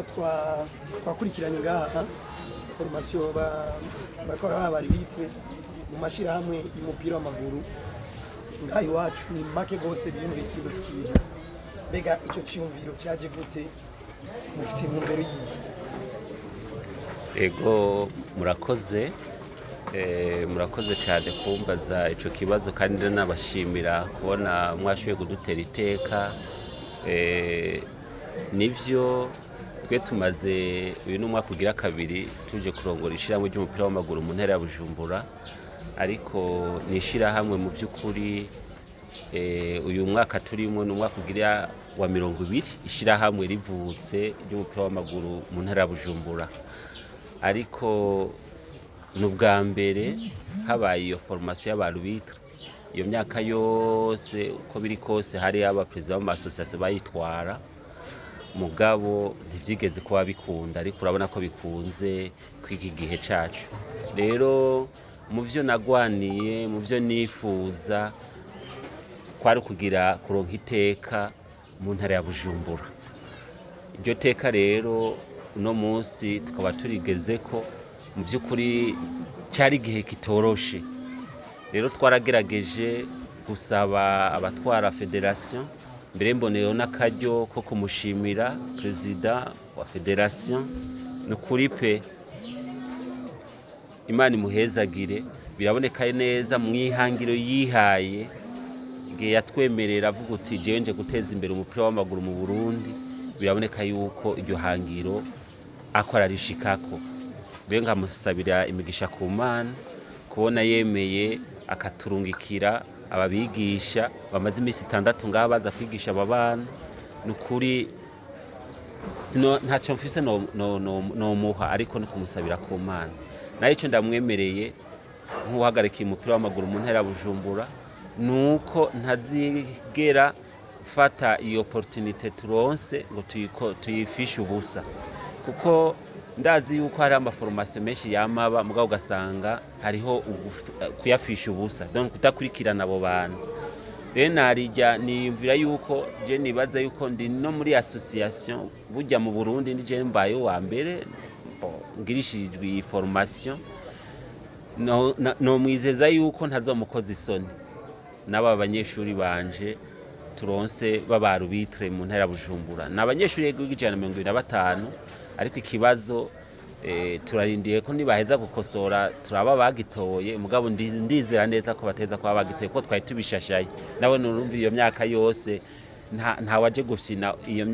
Twakurikiranye ngaha formation bakora ba arbitre mu mashirahamwe y'umupira w'amaguru. Ngaha iwacu ni make gose biyumvira ikintu kintu. Mbega ico ciyumviro caje gute? Mufise intumbero yihe? Ego, murakoze. Murakoze cyane kumbaza ico kibazo, kandi ndanabashimira kubona mwashoboye kudutera iteka. Nivyo, twe tumaze, uyu ni umwaka ugira kabiri tuje kurongora ishirahamwe ry'umupira w'amaguru mu ntara ya Bujumbura, ariko ni ishirahamwe mu by'ukuri, uyu mwaka turimo ni umwaka ugira wa 20 ishirahamwe rivutse ry'umupira w'amaguru mu ntara ya Bujumbura, ariko ni ubwa mbere habaye iyo formation y'aba arbitre. Iyo myaka yose, uko biri kose, hari abaperezida b'ama association bayitwara, mugabo ntivyigeze kuba bikunda, ariko urabona ko bikunze kw'iki gihe cacu. Rero mu vyo nagwaniye, mu vyo nifuza, kwari kugira kuronka iteka mu ntara ya Bujumbura. Iryo teka rero uno munsi tukaba turigezeko. Mu by'ukuri cyari igihe kitoroshe. Rero twaragerageje gusaba abatwara fédération. Mbere mboneyeho n'akaryo ko kumushimira, perezida wa fédération. Ni ukuri pe, Imana imuhezagire. Biraboneka neza mu ihangiro yihaye igihe yatwemerera avuga uti: "Jewe nje guteza imbere umupira w'amaguru mu Burundi." Biraboneka yuko iryo hangiro ako ararishikako. Mbere nkamusabira imigisha ku Mana kubona yemeye akaturungikira ababigisha bamaze iminsi 6 ngaha baza kwigisha aba bana. Ni ukuri sino ntacyo mfise nomuha, ariko no kumusabira ku Mana. Nayo icyo ndamwemereye nk'uhagarikiye umupira w'amaguru mu ntara ya Bujumbura ni uko ntazigera mfata iyo opportunité turonse ngo tuyifishe ubusa, kuko ndazi yuko hari ama formation menshi yamaba, mugabo ugasanga hariho kuyafisha ubusa, donc kudakurikirana abo bantu. Rero narijya niyumvira yuko je nibaza yuko ndi no muri association burya mu Burundi ndi je mbaye uwa mbere, bon, ngirishirijwe iyi formation. Nomwizeza yuko ntazomukoza isoni n'aba banyeshuri banje turonse b'aba arbitre mu ntara ya Bujumbura. Ni abanyeshuri yego 125, ariko ikibazo turarindiye ko nibaheza gukosora turaba bagitoye. Mugabo ndizera neza ko bateza kuba bagitoye, kuko twari tubishashaye. Nawe nurumva iyo myaka yose nta waje gufyina iyo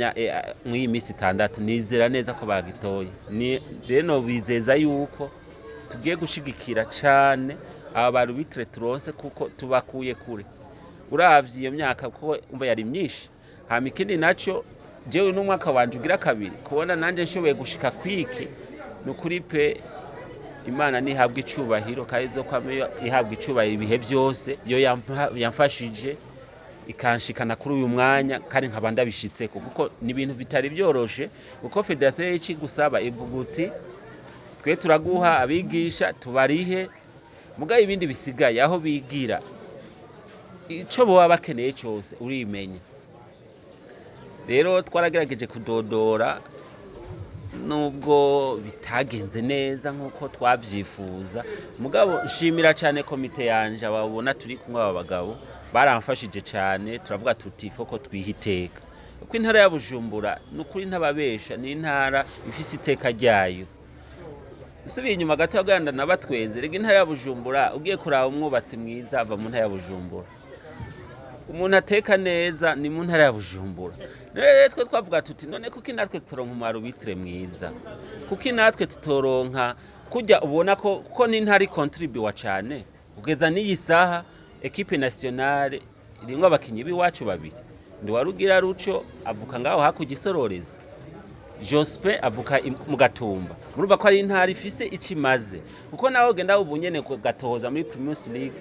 mw'iyi minsi 6. Nizera neza ko bagitoye. Rero bizeza yuko tugiye gushigikira cane aba ba arbitre turonse, kuko tubakuye kure uravye iyo myaka, kuko umva yari myinshi. Hama ikindi naco, jewe n'umwaka wanje ugira kabiri kubona nanje nshoboye gushika kwiki, ni ukuri pe, Imana nihabwa icubahiro, kandi izokwama ihabwa icubahiro ibihe byose, yo yamfashije ikanshikana kuri uyu mwanya, kandi nkaba ndabishitseko, kuko ni ibintu bitari byoroshe, kuko fédération y'ikigusaba ivuga uti: "Twe turaguha abigisha, tubarihe, mugabo ibindi bisigaye, aho bigira, ico boba bakeneye cyose, urimenya." Rero twaragerageje kudodora, nubwo bitagenze neza nk'uko twabyifuza, mugabo nshimira cyane komite yanje ababona turi kumwe. Aba bagabo baramfashije cyane. Turavuga tuti: "Foko twiha iteka," kuko intara ya Bujumbura, ni ukuri ntababesha, ni intara ifise iteka ryayo. Usubiye inyuma gato aganda nabatwenze, rega intara ya Bujumbura, ugiye kuraba umwubatsi mwiza ava mu ntara ya Bujumbura, umuntu ateka neza ni mu ntara ya Bujumbura. Rero twe twavuga tuti: "None kuki natwe tutoronka umu arbitre mwiza? Kuki natwe tutoronka kujya ubona ko n'intara ikontribuwa cyane?" Kugeza n'iyi saha équipe nationale irimwo abakinyi b'iwacu babiri. Ndi warugira ruco avuka ngaho hakurya isororeza, Jospin avuka mu Gatumba. Murumva ko ari intara ifise ico imaze, kuko nawe ugenda ubu nyene ku gatoza muri Primus League,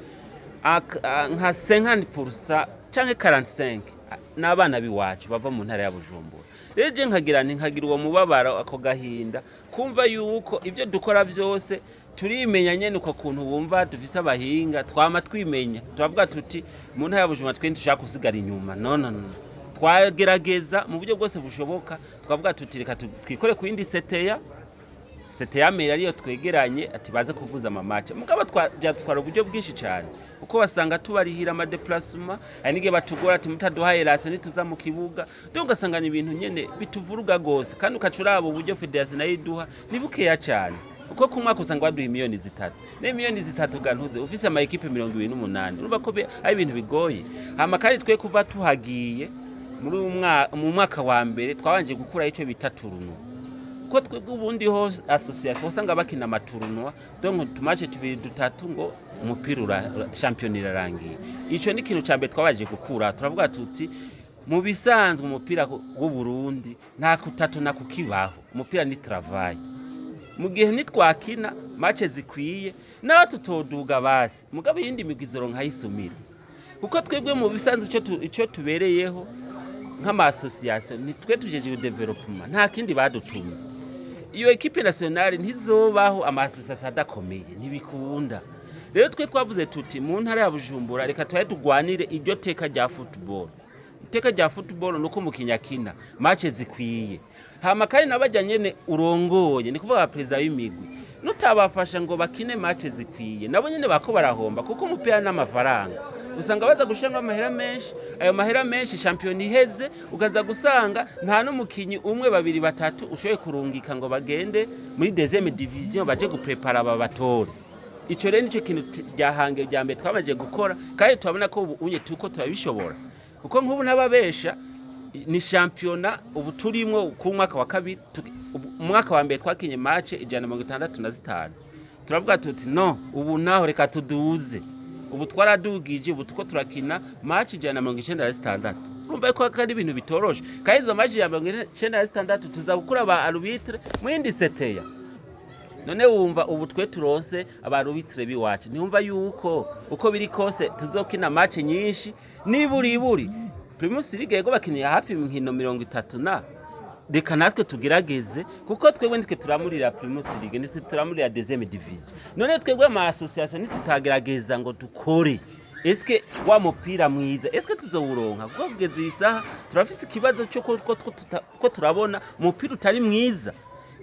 nka 50% canke 45 n'abana b'iwacu bava mu ntara ya Bujumbura. Rero je nkagira nti nkagira uwo mubabaro, ako gahinda, kumva yuko ibyo dukora byose turimenya nyene, uko kuntu wumva dufise abahinga, twama twimenya. Turavuga tuti: "Mu ntara ya Bujumbura twe ntidushaka gusigara inyuma." No, no, no. Twagerageza mu buryo bwose bushoboka, twavuga tuti reka twikore ku yindi CTA, CTA mairie ariyo twegeranye, ati baze kuvuza ama match. Mugabo byatwara uburyo bwinshi cyane, kuko basanga tubarihira ama déplacement, hari n'igihe batugora ati mutaduhaye ration ntituza mu kibuga. Donc ugasanga ni ibintu nyene bituvuruga gose, kandi ukaca uraba uburyo fédération nayo iduha ni bukeya cyane, kuko ku mwaka usanga baduha miliyoni 3. Niyo miliyoni 3 gantuze ufise ama équipe 28, urumva ko ari ibintu bigoye. Hama kandi twe kuva tuhagiye muri uyu mu mwaka wa mbere twabanje gukuraho ico bita tournoi, kuko twebwe ubundi ho association usanga bakina ama tournoi, donc utu match tubiri dutatu ngo umupira shampiyona irarangiye. Ico ni ikintu ca mbere twabaje gukura. Turavuga tuti mu bisanzwe umupira w'u Burundi nta kutatona kukibaho, umupira ni travail. Mu gihe nitwakina match zikwiye naho tutoduga basi, mugabo iyindi migwi izoronka ayisumira, kuko twebwe mu bisanzwe ico tubereyeho nk'ama association ni twe tujeje développement, nta kindi badutumye. Iyo équipe nationale ntizobaho ama association adakomeye, ntibikunda. Rero twe twavuze tuti mu ntara ya Bujumbura reka tuhaye tugwanire iryo teka rya football. Iteka rya football nuko umukinyi akina match zikwiye, hama kandi nabajya nyene urongoye, ni kuvuga perezida w'imigwi, nutabafasha ngo bakine match zikwiye nabo nyene bako barahomba, kuko umupira n'amafaranga usanga baza gushiramo amahera menshi. Ayo mahera menshi, shampiyona iheze ukaza gusanga nta n'umukinyi umwe, babiri, batatu ushoboye kurungika ngo bagende muri deuxième division baje guprepara aba batore. Ico rero nico kintu ryahange rya mbere twamaze gukora, kandi turabona ko ubu unye tuko turabishobora, kuko nk'ubu n'ababesha ni shampiyona ubu turimwo ku mwaka wa kabiri. Umwaka wa mbere twakinye match 165. Turavuga tuti no ubu naho reka tuduze. Ubu twaradugije, ubu tuko turakina match 196. Urumva ko ari ibintu bitoroshe, kandi izo match 196 tuza gukura ba arbitre mu yindi CTA. None wumva ubu twe turonse aba arbitre biwacu, ntiwumva yuko uko biri kose tuzokina match nyinshi? Niburiburi Primus League yego bakiniye hafi inkino 30, na reka natwe tugerageze, kuko twebwe nitwe turamurira Primus League, nitwe turamurira deuxième division. None twebwe ama association nitutagerageza ngo dukore, eske wa mupira mwiza eske tuzowuronka? Kuko kugeza iyi saha turafise ikibazo cyo ko turabona umupira utari mwiza,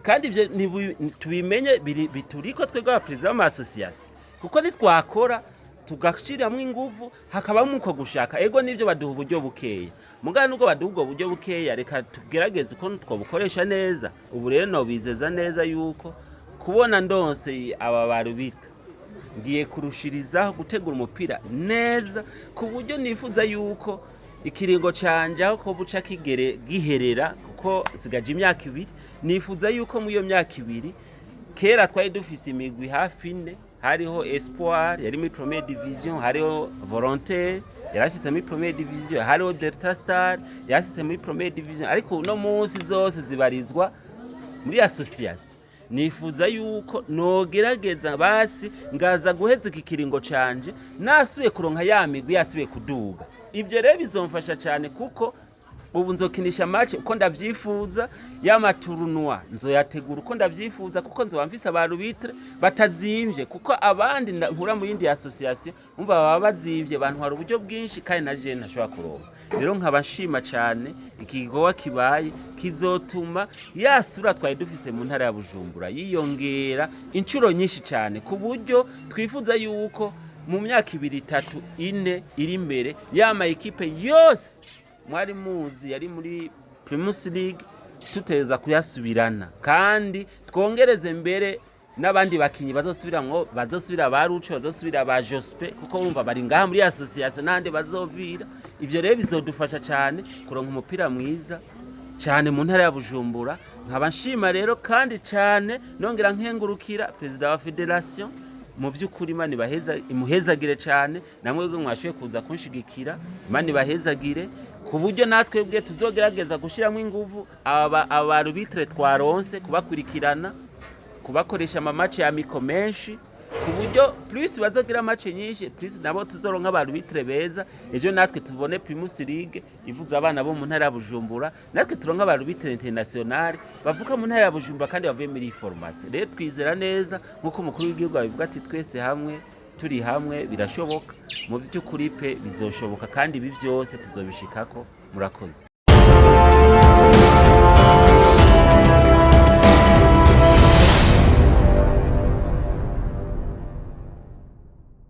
kandi ivyo tubimenye bituriko twebwe abaperezida b'ama association, kuko nitwakora tugashiramwo inguvu hakabamo uko gushaka. Ego nivyo baduha uburyo bukeya, mugabo nubwo baduha ubwo buryo bukeya reka tugerageze uko twabukoresha neza. Ubu rero nobizeza neza yuko kubona ndonse aba barubita ngiye kurushirizaho gutegura umupira neza, ku buryo nifuza yuko ikiringo canje aho ko buca kigere giherera, kuko sigaje imyaka 2, nifuza yuko muri iyo myaka 2, kera twari dufise imigwi hafi ine: hariho Espoir yari muri première division, hariho Volontaire yarashitse muri première division, hariho Delta Star yarashitse muri première division, ariko uno munsi zose zibarizwa muri association. Nifuza yuko nogerageza basi ngaza guheza iki kiringo canje nasubiye kuronka ya migwi yasubiye kuduga. Ibyo rero bizomfasha cyane, kuko ubu nzokinisha match uko ndavyifuza, y'ama tournoi nzoyategura uko ndavyifuza, kuko nzoba mfise aba arbitre batazimvye, kuko abandi nkura mu yindi association umva baba bazimvye, bantwara uburyo bwinshi kandi na je ntashobora kuronka. Rero nkaba nshima cyane iki gikorwa kibaye, kizotuma ya sura twari dufise mu ntara ya Bujumbura yiyongera inshuro nyinshi cyane, ku buryo twifuza yuko mu myaka 2, 3, 4 iri imbere y'ama équipe yose mwari muzi yari muri Primus League tuteza kuyasubirana, kandi twongereze mbere n'abandi bakinyi bazosubiramwo, bazosubira ba Ruco, bazosubira ba Jospe, kuko urumva bari ngaha muri association n'ahandi bazovira. Ivyo rero bizodufasha cyane kuronka umupira mwiza cyane mu ntara ya Bujumbura. Nkaba nshima rero kandi cyane, nongera nkengurukira perezida wa fédération. Mu by'ukuri Imana ibaheza, imuhezagire cyane, namwe bwe mwashoboye kuza kunshigikira, Imana ibahezagire, ku buryo natwe bwe tuzogerageza gushyiramo inguvu aba aba arbitre twaronse, kubakurikirana, kubakoresha ama match ya amicaux menshi, ku buryo plus bazogira match nyinshi, plus nabo tuzoronka aba arbitre beza. Ejo natwe tubone Primus League ivuza abana bo mu ntara ya Bujumbura, natwe turonka aba arbitre international bavuka mu ntara ya Bujumbura kandi bavuye muri iyi formation. Rero twizera neza nk'uko umukuru w'igihugu abivuga ati twese hamwe, turi hamwe birashoboka. Mu by'ukuri pe bizoshoboka, kandi ibi byose tuzobishikako. Murakoze.